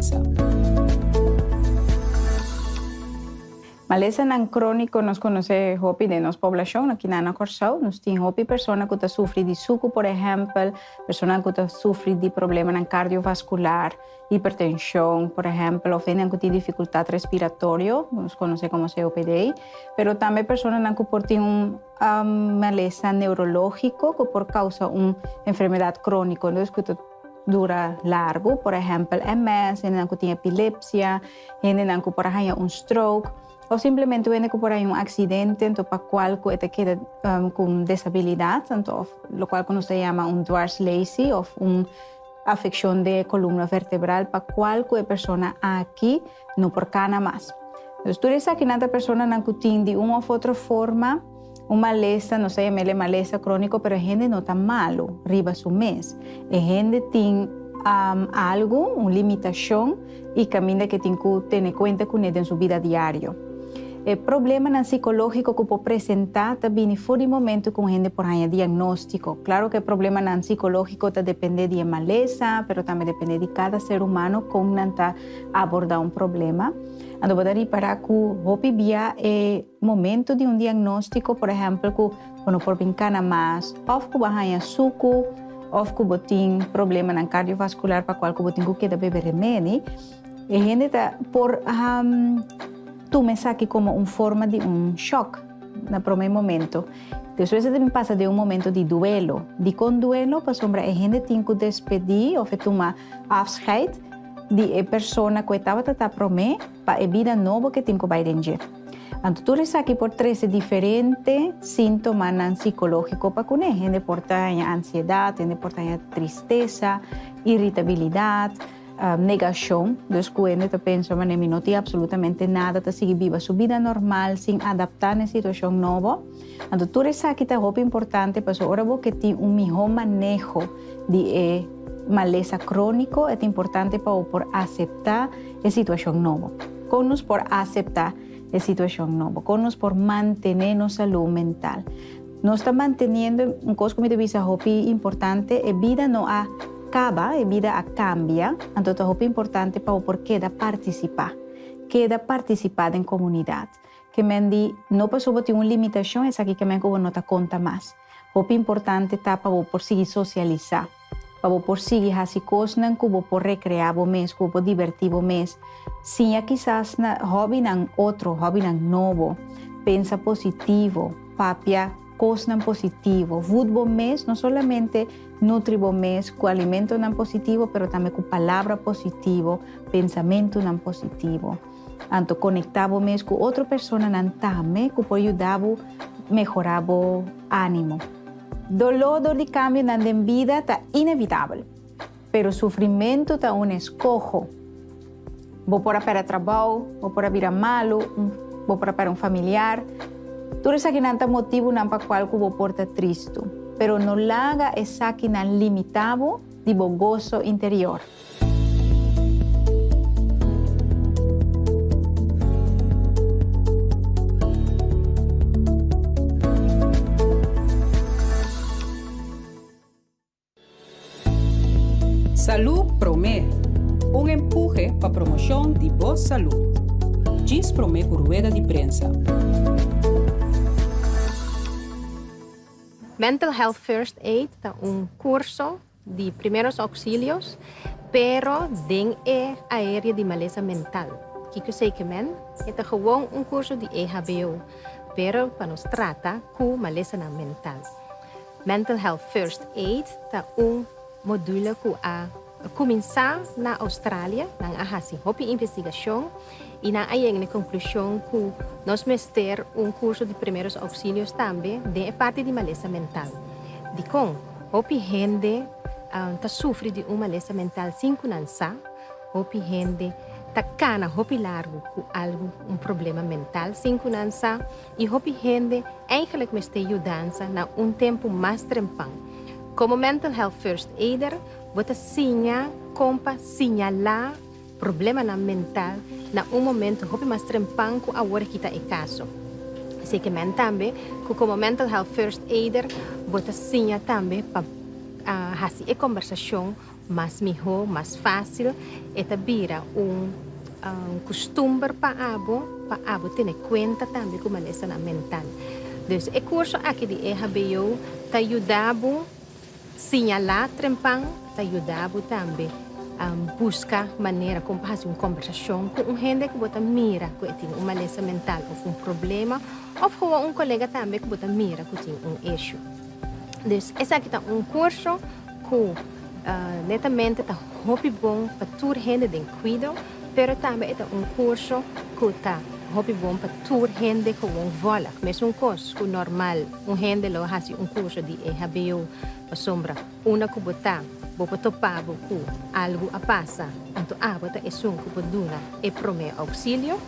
prensa. Malesanan króniko nos konosé hopi den nos poblashon aki na na Kòrsou. Nos tin hopi persona ku ta sufri di suku por ehèmpel, personanan ku ta sufri di problemanan kardiovaskular, hipertenshon por ehèmpel òf hendenan ku tin difikultat respiratorio, nos konosé komo COPD. Pero tambe personanan ku por tin un malesa neurológiko ku por kousa un enfermedat króniko, entonces ku ta dura largu, por ehèmpel MS, hendenan ku tin epilepsia, hendenan ku por a haña un stroke òf simplemente un hende ku por haña un aksidente anto pa kual ku e ta keda ku un desabilidat anto òf lokual ku nos ta yama un dwarslaesie òf un afekshon di e kolumna vertebral pa kual ku e persona aki no por kana mas. Entonces tur esakinan ta personanan ku tin di un òf otro forma un malesa, nos ta yam'el e malesa króniko, pero e hende no ta malu riba su mes. E hende tin algu, un limitashon i kaminda ke tin ku tene kuenta kuné den su bida diario. E problemanan sikológiko ku por presentá ta bini for di momentu ku un hende por haña diagnóstiko. Klaro ku e problemanan sikológiko ta dependé di e malesa, pero tambe dependé di kada ser humano kon nan ta abordá un problema. Anto bo ta ripará ku hopi bia e momento di un diagnóstiko, por ehèmpel ku bo no por bin kana mas òf ku bo a haña suku òf ku bo tin problemanan kardiovaskular pa kual ku bo tin ku keda bebe remedi, e hende ta por tuma esaki komo un forma di un shòk na promé momento. Despues e ta bin pasa den un momento di duelo. Dikon duelo? Pasobra e hende tin ku despedí òf e tuma afscheid di e persona ku e tabata ta promé pa e bida nobo ku e tin ku bai den dje. Anto tur esaki por trese diferente síntomanan sikológiko pa kuné. Hende por ta haña ansiedat, hende por ta haña tristesa, iritabilidat, negashon. Dus ku hende ta pensa manera mi no tin apsolutamente nada, ta sigui biba su bida normal sin adaptá na e situashon nobo. Anto tur esaki ta hopi importante pasobra ora bo ke tin un mihó maneho di e malesa króniko e ta importante pa bo por aseptá e situashon nobo. Kon nos por aseptá e situashon nobo? Kon nos por mantené nos salú mental? Nos ta manteniendo, un kos ku mi ta bisa hopi importante, e bida no a kaba, e bida a kambia, anto ta hopi importante pa bo por keda partisipá, keda partisipá den komunidat. Ke men di, no pasobra bo tin un limitashon esaki ke men ku bo no ta konta mas. Hopi importante ta pa bo por sigui sosialisá, pa bo por sigui hasi kosnan ku bo por rekreá bo mes, ku bo por dibertí bo mes. Siña kisas na hòbinan otro, hòbinan nobo. Pensa positivo, papia kosnan positivo. Vud bo mes, no solamente nutri bo mes ku alimentonan positivo, pero tambe ku palabra positivo, pensamentunan positivo. Anto konektá bo mes ku otro personanan tambe ku por yuda bo mehorá bo ánimo. Doló dor di kambionan den bida ta inevitabel, pero sufrimentu ta un eskoho. Bo por a pèrdè trabou, bo por a bira malu, bo por a pèrdè un familiar. Tur esakinan ta motibunan pa kual ku bo por ta tristu, pero no laga esakinan limitá bo di bo goso interior. Salú Promé, un empuhe pa promoshon di bo salú. Djis promé ku rueda di prensa. Mental Health First Aid ta un kurso di primeros auxilios, pero den e aerea di malesa mental. Kiko esei ke men? E ta gewoon un kurso di EHBO, pero pa nos trata ku malesanan mental. Mental Health First Aid ta un module ku a kuminsá na Australia. Nan a hasi hopi investigashon i nan a yega na e konklushon ku nos mester un kurso di primeros auxilios tambe den e parti di malesa mental. Dikon? Hopi hende ta sufri di un malesa mental sin ku nan sa. Hopi hende ta kana hopi largu ku algu, un problema mental sin ku nan sa. I hopi hende eigenlijk mester yudansa na un tempu mas trempan. Komo Mental Health First Aider bo ta siña kon pa siñalá problemanan mental na un momento hopi mas trempan ku awor aki ta e kaso. Esei ke men tambe ku komo Mental Health First Aider bo ta siña tambe pa hasi e kombersashon. Mas mihó, mas fásil e ta bira un kustumber pa abo, pa abo tene kuenta tambe ku malesanan mental. Dus e kurso aki di EHBO ta yuda bo siñalá trempan, ta yuda bo tambe buska manera kon pa hasi un kombersashon ku un hende ku bo ta mira ku e tin un malesa mental òf un problema, òf gewoon un kolega tambe ku bo ta mira ku tin un issue. Dus esaki ta un kurso ku netamente ta hopi bon pa tur hende den kuido, pero tambe e ta un kurso ku ta hopi bon pa tur hende gewoon vòlg. Mesun kos ku normal un hende lo hasi un kurso di EHBO pasobra unda ku bo ta bo por topa bo ku algu a pasa, anto abo ta esun ku por duna e promé ouksilio.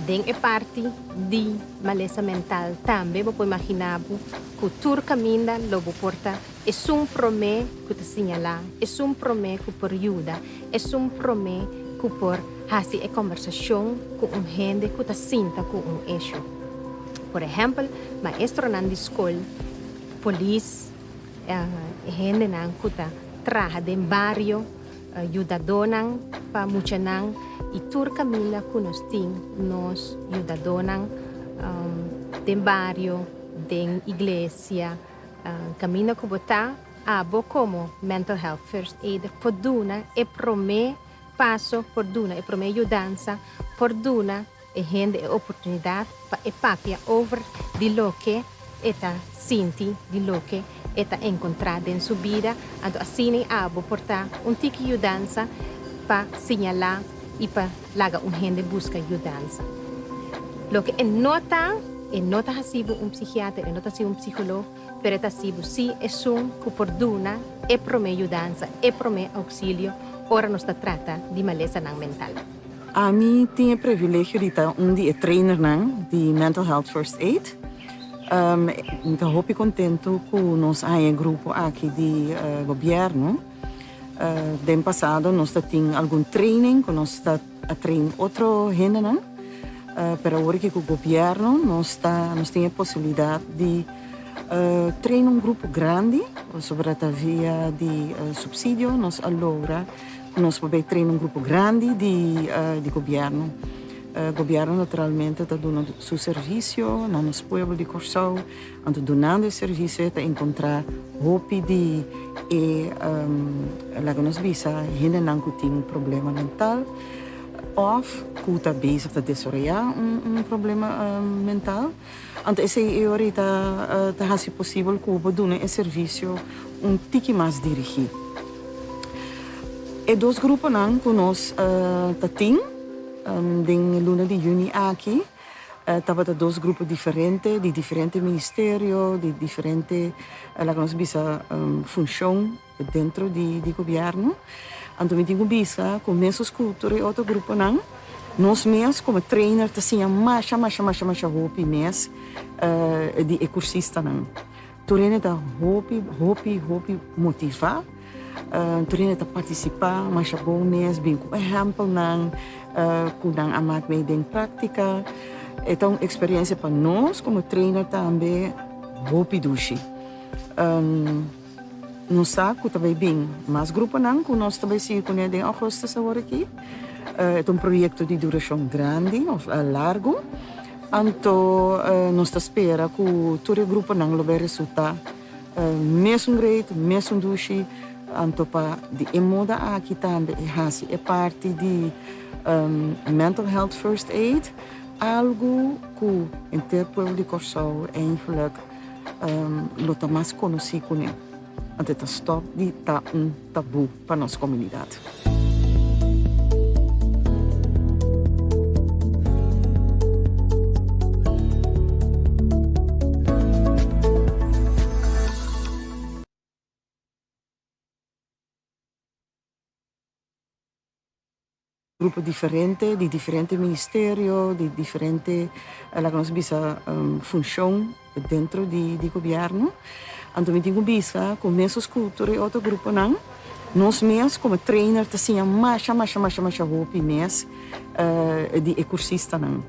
Den e parti di malesa mental tambe bo por imaginá bo ku tur kaminda lo bo por ta esun promé ku ta siñalá, esun promé ku por yuda, esun promé ku por hasi e kòmbersashon ku un hende ku ta sinta ku un issue. Por ehèmpel, maestronan di skol, polis, e hendenan ku ta traha den bario, yudadónan pa muchanan i tur kaminda ku nos tin nos yudadónan den bario, den iglesia, kaminda ku bo ta, abo komo Mental Health First Aider por duna e promé paso, por duna e promé yudansa, por duna e hende e oportunidat pa e papia over di loke e ta sinti, di loke e ta enkontrá den su bida. Anto asina i abo por ta un tiki yudansa pa siñalá i pa laga un hende buska yudansa. Loke e no ta, e no ta hasi bo un psikiater, e no ta hasi bo un psikolog, pero e ta hasi bo sí esun ku por duna e promé yudansa, e promé ouksilio ora nos ta trata di malesanan mental. Ami tin e privilegio di ta un di e trainernan di Mental Health First Aid. Mi ta hopi kontentu ku nos a haña e grupo aki di gobièrnu. Den pasado nos ta tin algun training ku nos ta a train otro hendenan, pero awor aki ku gobièrnu nos ta nos tin e posibilidat di train un grupo grandi, pasobra ta via di supsidio nos a logra. Nos por bay train un grupo grandi di di gobierno. Gobierno naturalmente ta duna su servicio na nos pueblo di Corsou, anto dunando e servicio e ta encontra hopi di e laga nos bisa hendenan cu tin problema mental of cu ta bezig ta desaroya un problema mental. Anto esey e ora ta ta haci posibel cu bo duna e servicio un tiki mas dirigi. E dos gruponan cu nos ta tin den luna di juni aki tabata dos grupo diferente di diferente ministerio, di diferente laga nos bisa funcion dentro di di gobierno. Anto mi tin cu bisa cu mesun cu tur e otro gruponan nos mes como trainer ta siña masha masha masha masha hopi mes di e cursistanan. Tur hende ta hopi, hopi, hopi motivá. Tur hende ta partisipá masha bon mes, bin ku ehèmpelnan ku nan a mak mee den práktika. E ta un eksperensia pa nos komo trainer tambe hopi dushi. Nos sa ku ta bai bin mas gruponan ku nos ta bai sigui kuné den ougùstùs awor aki. E ta un proyekto di durashon grandi òf largu. Anto nos ta spera ku tur e gruponan lo bai resultá mesun great, mesun dushi. Anto pa di e moda aki tambe e hasi e parti di Mental Health First Aid algu ku henter pueblo di Kòrsou eigenlijk lo ta mas konosí kuné. Anto e ta stòp di ta un tabú pa nos komunidat. Grupo diferente di diferente ministerio, di diferente laga nos bisa funcion dentro di di gobierno. Anto mi tin cu bisa cu mesun cu tur e otro gruponan, nos mes como trainer ta siña masha masha masha masha hopi mes di e cursistanan.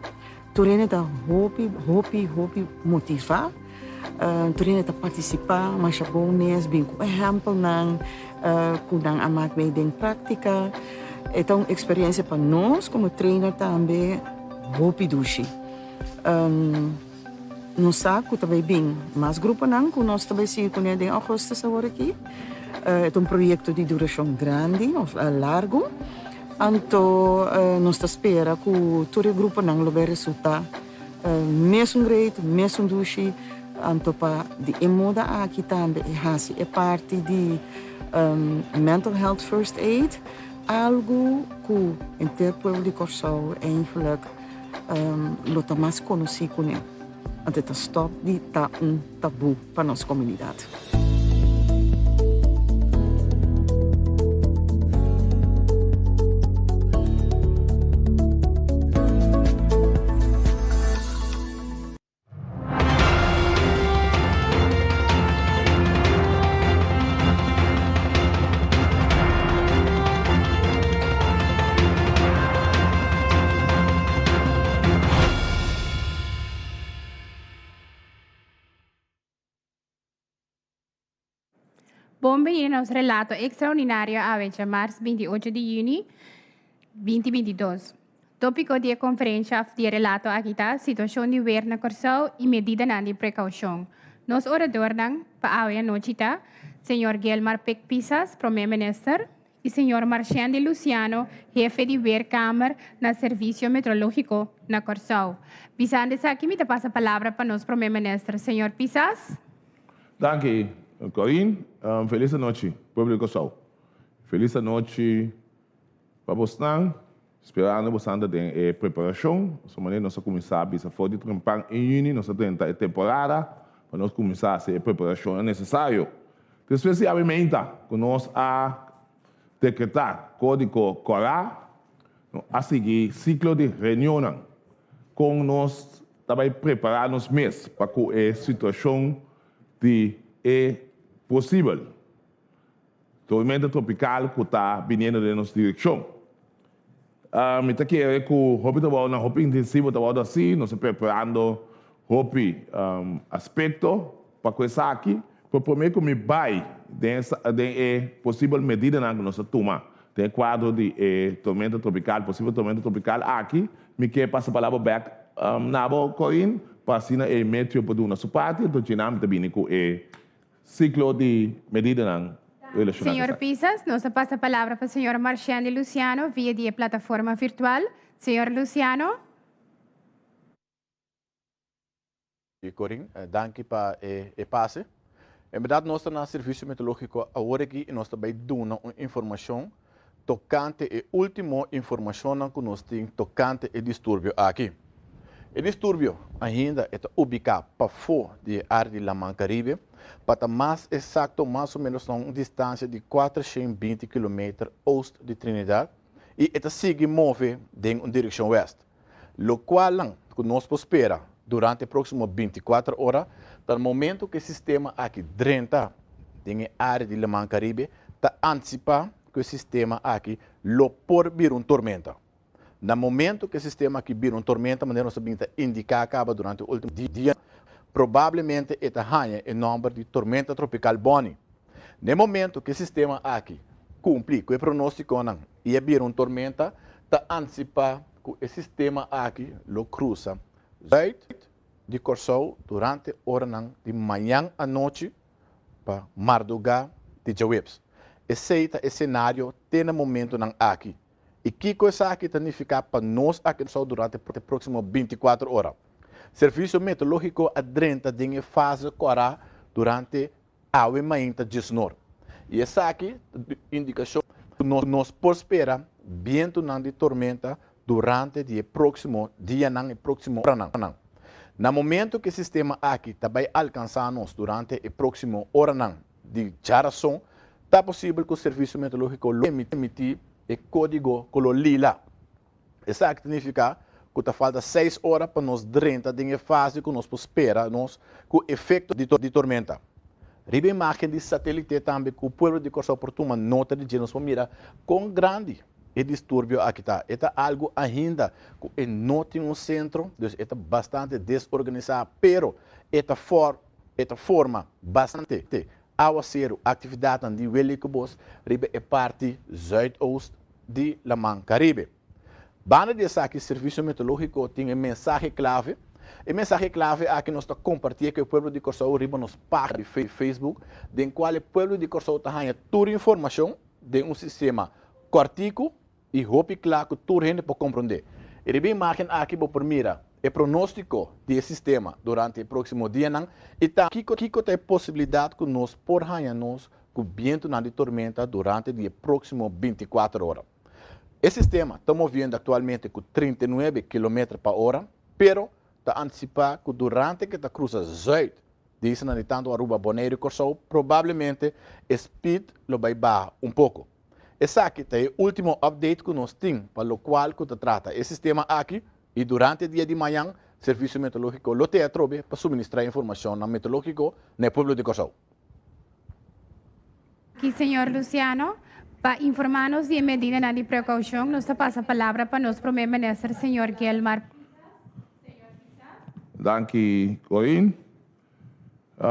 Tur hende ta hopi hopi hopi motiva. Tur hende ta partisipá masha bon mes, bin ku ehèmpelnan ku nan a mak mee den práktika. E ta un eksperensia pa nos komo trainer tambe hopi dushi. Nos sa ku ta bai bin mas gruponan ku nos ta bai sigui kuné den ougùstùs awor aki. E ta un proyekto di durashon grandi òf largu. Anto nos ta spera ku tur e gruponan lo bai resultá mesun great, mesun dushi. Anto pa di e moda aki tambe e hasi e parti di Mental Health First Aid algu ku henter pueblo di Kòrsou eigenlijk lo ta mas konosí kuné. Anto e ta stòp di ta un tabú pa nos komunidat. Bon bini na nos relato ekstraordinario awe djamars 28 di yüni 2022. Tópiko di e konferensha òf di e relato aki ta Situashon di wer na Kòrsou i medidanan di prekoushon. Nos oradornan pa awe anochi ta señor Gilmar Pik Pisas, Promé Minister, i señor Marchendi Luciano, hefe di Weerkamer na Servisio Meteorológiko na Kòrsou. Bisando esaki mi ta pasa palabra pa nos Promé Minister, señor Pisas. Danki, Corinne. Felis anochi, pueblo di Kòrsou. Felis anochi pa bosnan. Sperando bosan ta den e preparashon. Su manera nos a kuminsá bisa for di trempan en yüni nos a drenta e temporada pa nos kuminsá hasi e preparashonnan nesesario. Despues di awe meinta ku nos a dekretá Kódigo Kòrá, nos a sigui siklo di reunionnan kon nos ta bai prepará nos mes pa ku e situashon di e posibel Tormenta tropical cu ta biniendo den nos direccion. Mi ta kere cu hopi trabounan hopi intensivo ta wordo haci, nos ta preparando hopi aspecto pa cu esaki, pero prome cu mi bay den e posibel medidanan cu nos ta tuma den e cuadro di e tormenta tropical, posibel tormenta tropical aki, mi ke pasa palabra bek na bo Corinne pa asina e meteo por duna su parti, enton djina mi ta bini cu e Siklo di medidanan relashoná ku Señor esaki. Pisas, nos a pasa palabra pa señor Marchendi Luciano via di e plataforma virtual. Señor Luciano. Corin, danki pa e pase. En berdad nos ta na Servicio Meteorologico awor aki y nos ta bay duna un informacion tocante e ultimo informacionnan cu nos tin tocante e disturbio aki. E disturbio ainda e ta ubica pafo di e area di Laman Caribe, pa ta mas exacto mas o menos na un distancia di 420 kilometer oost di Trinidad y e ta sigui move den un direccion west. Locualnan cu nos por spera durante e proximo 24 ora ta na momento cu e sistema aki drenta den e area di Laman Caribe ta anticipa cu e sistema aki lo por bira un tormenta. Na momento cu e sistema aki bira un tormenta, manera nos a bin ta indica caba durante e ultimo dia, probablemente e ta haña e nomber di Tormenta Tropical Bonnie. Na e momento cu e sistema aki cumpli cu e pronosticonan y e bira un tormenta, ta anticipa cu e sistema aki lo crusa zuid di Corsou durante oranan di mañan anochi pa mardugá di djaweps. Esei ta e senario te na momentunan aki. I kiko esaki ta nifiká pa nos aki na Kòrsou durante e próksimo 24 ora? Servisio Meteorológiko a drenta den e fase kòrá durante awe mainta djesnor. I esaki ta indikashon ku nos por spera bientunan di tormenta durante di e próksimo dianan i próksimo oranan. Na momento ku e sistema aki ta bai alkansá nos durante e próksimo oranan di djarason, ta posibel ku Servisio Meteorológiko lo emití e kódigo koló lila. Esaki ta nifiká ku ta falta seis ora pa nos drenta den e fase ku nos por spera nos ku efekto di tormenta. Riba imágen di satélite tambe ku pueblo di Kòrsou por tuma nota di dje nos por mira kon grandi e disturbio aki ta. E ta algu ainda ku e no tin un sentro, dus e ta bastante desorganisá, pero e ta for. E ta forma bastante awaseru, aktividatnan di welikobos riba e parti zuidoost di Laman Karibe. Banda di esaki Servisio Meteorológiko tin e mensahe klave. E mensahe klave aki nos ta kompartié ku e pueblo di Kòrsou riba nos página di Facebook den kual e pueblo di Kòrsou ta haña tur informashon den un sistema kòrtiku i hopi kla ku tur hende por komprondé. I riba e imágen aki bo por mira e pronóstiko di e sistema durante e próksimo dianan i tambe kiko kiko ta e posibilidat ku nos por haña nos ku bientunan di tormenta durante di e próksimo 24 ora. E sistema ta moviendo aktualmente ku 39 kilometer pa ora, pero ta antisipá ku durante ku e ta krusa zùit di islanan di tantu Aruba, Boneiru i Kòrsou probablemente e speed lo bai baha un poko. Esaki ta e último update ku nos tin pa lokual ku ta trata e sistema aki i durante dia di mañan Servisio Meteorológiko lo te atrobe pa suministrá informashonnan meteorológiko na e pueblo di Kòrsou. Aki señor Luciano, pa informá nos di e medidanan di prekoushon, nos ta pasa palabra pa nos Prome Minister señor Gilmar Pisas. Danki Corinne.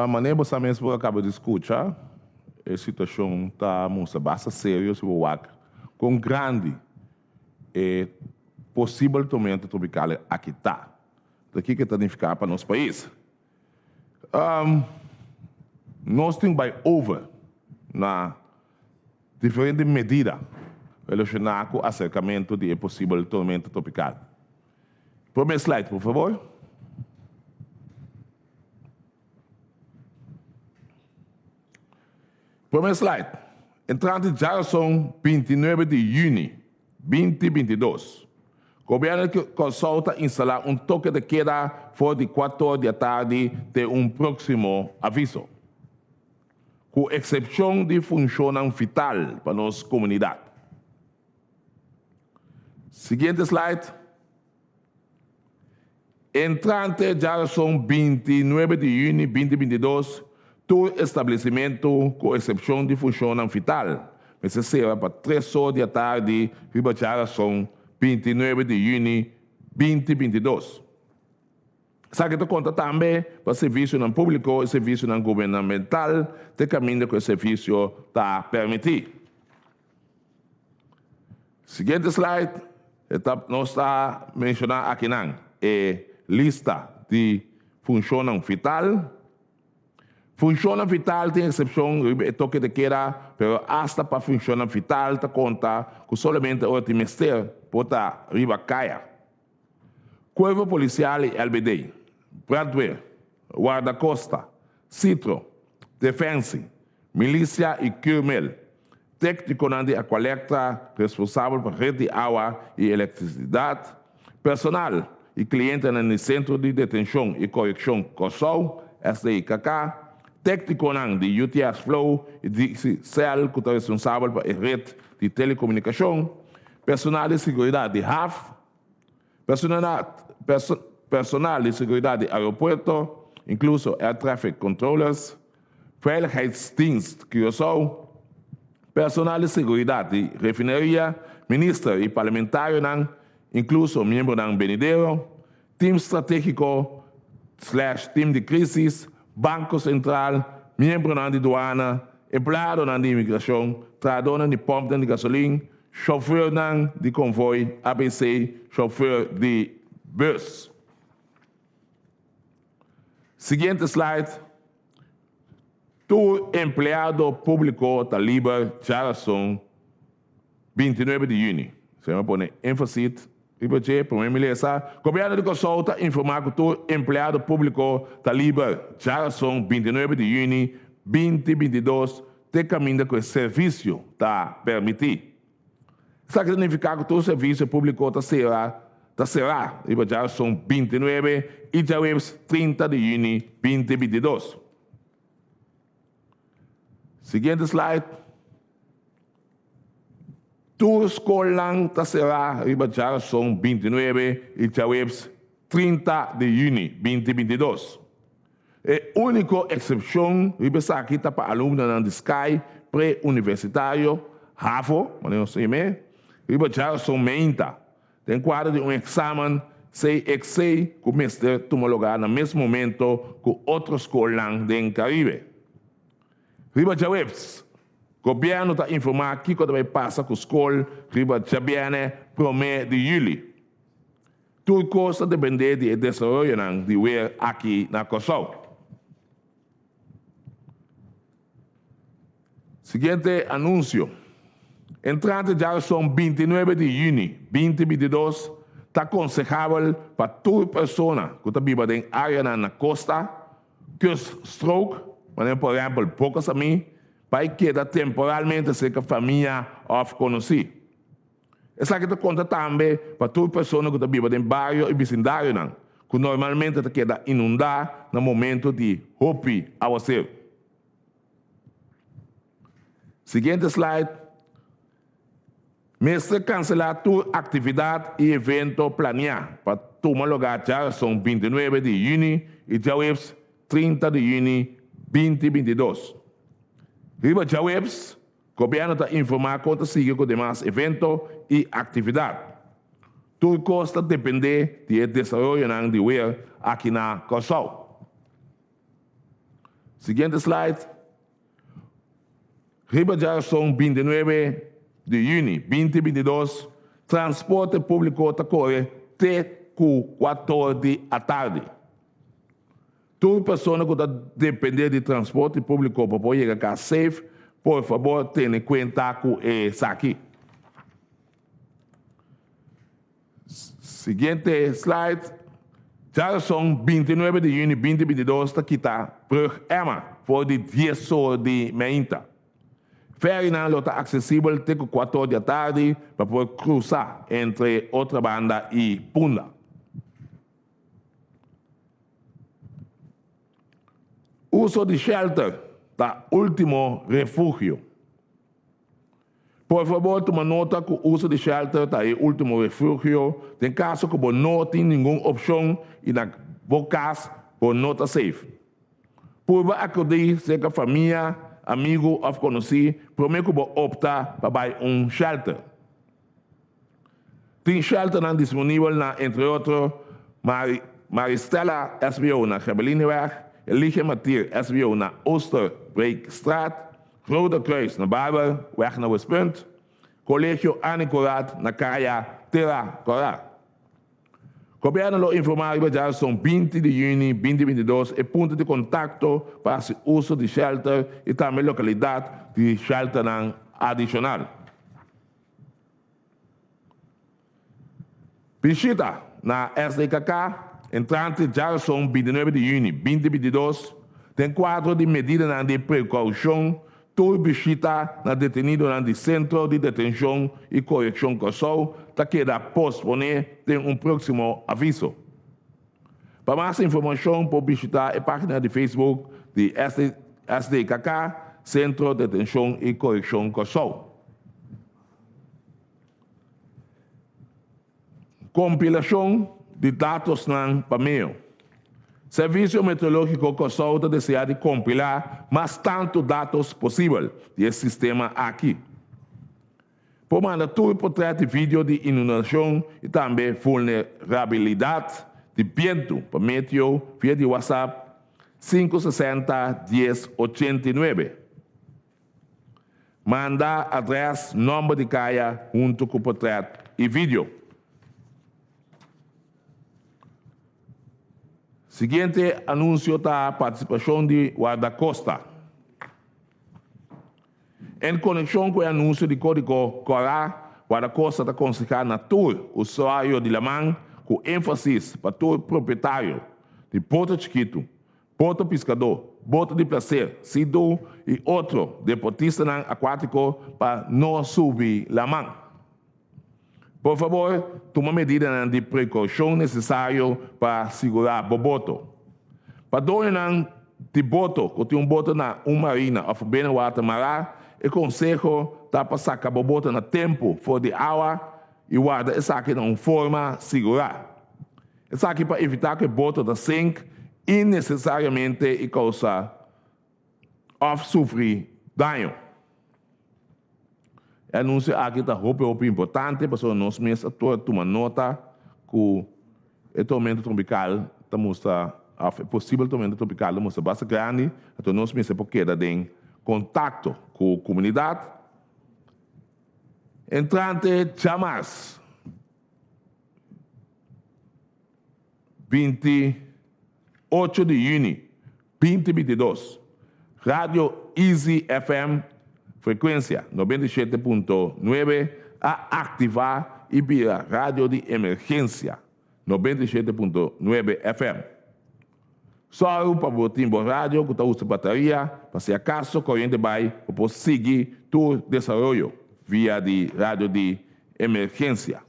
Manera bo sa mes bo a kaba di skucha, e situashon ta mustra basta serio si bo wak kon grandi e posibel tormenta tropikal aki ta. Ta kiko e ta nifiká pa nos pais? Nos tin bai over na diferente medida relashoná ku aserkamentu di e posibel tormenta tropikal. Prome slide por fabor. Prome slide. Entrante djarason 29 di yüni 2022, Gobièrnu di Kòrsou ta instalá un toke de keda for di kuator di atardi te un próksimo aviso, ku eksepshon di funshonnan vital pa nos komunidat. Siguiente slide. Entrante djarason 29 di yüni 2022, tur establesimentu, ku eksepshon di funshonnan vital, mester sera pa tres or di atardi riba djarason 29 di yüni 2022. Esaki ta konta tambe pa servisionan públiko i servisionan gubernamental te kaminda ku e servisio ta permití. Siguiente slide, e ta nos ta menshoná akinan e lista di funshonnan vital. Funshonnan vital tin eksepshon riba e toke de keda, pero asta pa funshonnan vital ta konta ku solamente ora tin mester por ta riba kaya. Kuerpo Polisial i LBD, Brandweer, Wardakosta, Citro, Defensie, Milisia i Curmel, Téknikonan di Aqualectra responsabel pa ret di awa i elektrisidat, personal i klientenan di Sentro di Detenshon i Korekshon Kòrsou, SDIKK, téknikonan di UTS Flow i Digicel ku ta responsabel pa e ret di telekomunikashon, personal di seguridat di haf, Personal di seguridat di aeropuerto, inkluso air traffic controllers, Veiligheidsdienst Curaçao, personal di seguridat di refineria, minister i parlamentarionan, inkluso miembronan benidero, team stratégiko slash team di krísis, Banko Sentral, miembronan di duana, empleadonan di imigrashon, trahadónan di pòmpnan di gasolin, Chauffeurnan di konvoi ABC Chauffeur di bus. Siguiente slide. Tur empleado públiko ta liber djarason 29 di yüni. Esei mi a pone énfasis riba dje. Promé mi lesa, Gobièrnu di Kòrsou ta informá ku tur empleado públiko ta liber djarason 29 di yüni 2022 Te kaminda ku e servisio ta permití. Esaki ta nifiká ku tur servisio públiko ta sera ta será riba djason 29 i djaweps 30 di yüni 2022. Siguiente slide. Tur skolnan ta será riba djason 29 i djaweps 30 di yüni 2022. E úniko eksepshon riba esaki ta pa alumnonan di Sky pre-universitario, havo, manera nos ta yam'é, riba djason meinta, den kuadro di un eksamen CXC ku mester tuma lugá na mes momento ku otro skolnan den Karibe. Riba djaweps, gobièrnu ta informá kiko ta bai pasa ku skol riba djabièrnè promé di yüli. Tur kos ta dependé di e desaroyonan di wer aki na Kòrsou. Siguiente anunsio. Entrante djareson bintinuebe di yüni binti bintidos ta konsehabel pa tur persona ku ta biba den áreanan na kosta, kuststrook, manera por ehèmpel Boka Samí, pa e keda temporalmente serka famia òf konosí. Esaki ta konta tambe pa tur persona ku ta biba den bario i bisindarionan ku normalmente ta keda inundá na momento di hopi awaseru. Siguiente slide. Mester kanselá tur aktividat i evento planiá pa tuma lugá djarason bintinuebe di yüni i djaweps 30 di yüni 2022. Riba djaweps, Gobièrnu ta informá kon ta sigui ku demas evento i aktividat. Tur kos ta dependé di e desaroyonan di wer aki na Kòrsou. Siguiente slide. Riba djarason 29 di yüni 2022, transporte públiko ta kore te ku kuator di atardi. Tur persona ku ta dependé di transporte públiko pa por yega kas safe, por fabor tene kuenta ku esaki. Siguiente slide. Djarason 29 di yüni 2022 ta kita Brug Emma for di dies or di meinta. Ferrynan lo ta aksesibel te ku kuator di atardi pa por krusa entre Otrabanda i Punda. Uso di shelter ta ultimo refugio. Por fabor tuma nota ku uso di shelter ta e ultimo refugio den kaso ku bo no tin ningun opshon i na bo kas bo no ta safe. Purba akudí serka famia, amigu òf konosí promé ku bo opta pa bai un shelter. Tin shelternan disponibel na entre otro Maristella SBO na Gebelineweg, Elige Matier SBO na Oosterbreekstraat, Rode Kruis na Barber, weg na Westpunt, Colegio Annie Corat na Kaya Tera Kora. Gobierno lo informa riba djason 20 di juni 2022 e punto di contacto pa haci uso di shelter y tambe localidad di shelternan adicional. Bishita na SDKK entrante djarason 29 di yüni 2022 den kuadro di medidanan di prekoushon tur bishita na detenidonan di Sentro di Detenshon i Korekshon Kòrsou ta keda posponé ten un próksimo aviso. Pa mas informashon por bishita e página di Facebook di SDKK, Sentro Detenshon i Korekshon Kòrsou. Kompilashon di datosnan pa meo. Servisio Meteorológiko Kòrsou ta deseá di kompilá mas tantu datos posibel di e sistema aki. Por manda tur potrèt i video di inundashon i tambe vulnerabilidat di bientu pa Meteo via di WhatsApp 560 10 89. Manda adrès, nòmber di kaya huntu ku potrèt i video. Siguiente anunsio ta partisipashon di Wardakosta. En konekshon ku e anunsio di Kódigo Kòrá, Wardakosta ta konsehá na tur usuario di laman, ku énfasis pa tur propietario di boto chikitu, boto piskadó, boto di plaser, sea-doo i otro deportistanan akuátiko pa no subi laman. Por fabor, tuma medidanan di prekoushon nesesario pa sigurá bo boto. Pa doñonan di boto ku tin un boto na un marina òf binnenwater mará, e konseho ta pa saka bo boto na tempu for di awa i warda esaki na un forma sigurá. Esaki pa evitá ku e boto ta sink innesesariamente i kousa òf sufri daño. E anunsio aki ta hopi hopi importante pasobra nos mes a tuma nota ku E tormenta tropical ta mustra, of e posibel tormenta tropical ta mustra basta grandi, anto nos mester por keda den contacto cu comunidad. Entrante djamas 28 di juni 2022, Radio Easy FM frekuensia 97.9 a aktivá i bira radio di emergensia 97.9 FM. Sòru pa bo tin bo radio ku ta usa bataria pa si akaso koriente bai bo por sigui tur desaroyo via di radio di emergensia.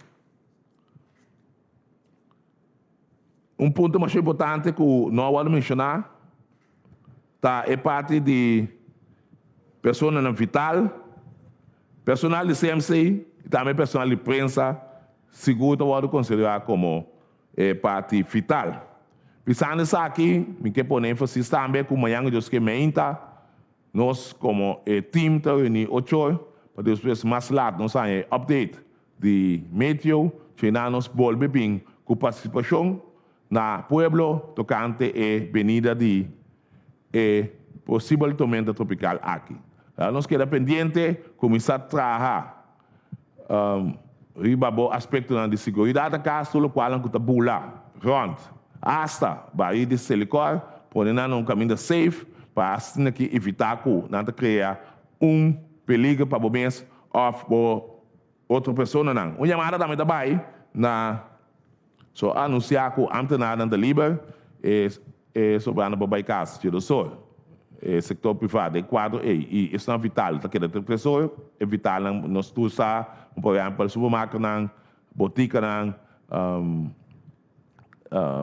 Un punto masha importante ku no a wòrdu menshoná ta e parti di personanan vital, personal di CMC i tambe personal di prensa sigur ta wòrdu konsiderá komo e parti vital. Pisando esaki mi ke pone énfasis tambe ku mañan ku Dios ke meinta nos komo e team ta reuní ocho or pa despues mas lat nos haña e update di meteo tjena nos bolbe bin ku partisipashon na pueblo tokante e benida di e posibel tormenta tropikal aki. Laga nos keda pendiente, kuminsá traha riba bo aspektonan di siguridat akas tur lokualnan ku ta bula rònt asta barí di Selikor, pone nan na un kaminda safe pa asina ki evitá ku nan ta krea un peliger pa bo mes òf bo otro personanan. Un yamada tambe ta bai na So a anunsiá ku ámtenarnan ta liber, e e sobrando pa bai kas dje dosor. E sektor privá den kuadro ei i esnan vital ta keda den tresor. E vitalnan nos tur sa, por ehèmpel supermarketnan, botikanan,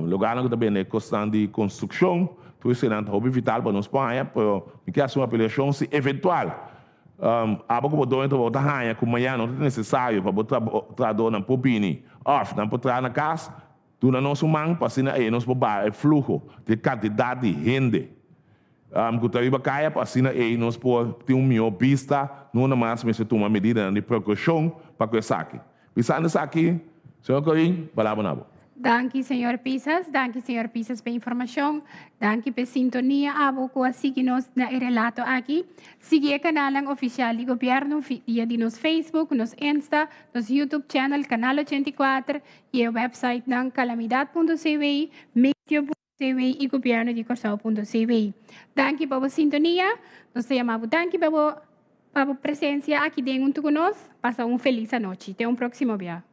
lugarnan ku ta bende kosnan di konstrukshon, tur eseinan ta hopi vital pa nos por haña, pero mi ke hasi un apelashon si eventual Abo ku bo doño trabou ta haña ku mañana no ta nesesario pa bo trahadónan por bini òf nan por traha na kas, duna nos un man pa asina ei nos por baha e fluho di e kantidat di hende ku ta riba kaya pa asina ei nos por tin un mihó bista no namas mester tuma medidanan di prekoushon pa ku esaki. Bisando esaki, señor Corin, palabra na bo. Danki señor Pisas, danki señor Pisas pa informacion, danki pa e sintonia abo cu a sigui nos na e relato aki. Sigui e canalnan oficial di gobierno via di nos Facebook, nos Insta, nos YouTube channel Canal 84 y e websitenan calamidad punto cw, meteo punto cw y gobierno di Corsou punto cw. Danki pa bo sintonia, nos ta yama bo danki pa bo pa bo presencia aki den hunto cu nos. Pasa un feliz anochi. Te un proximo bia.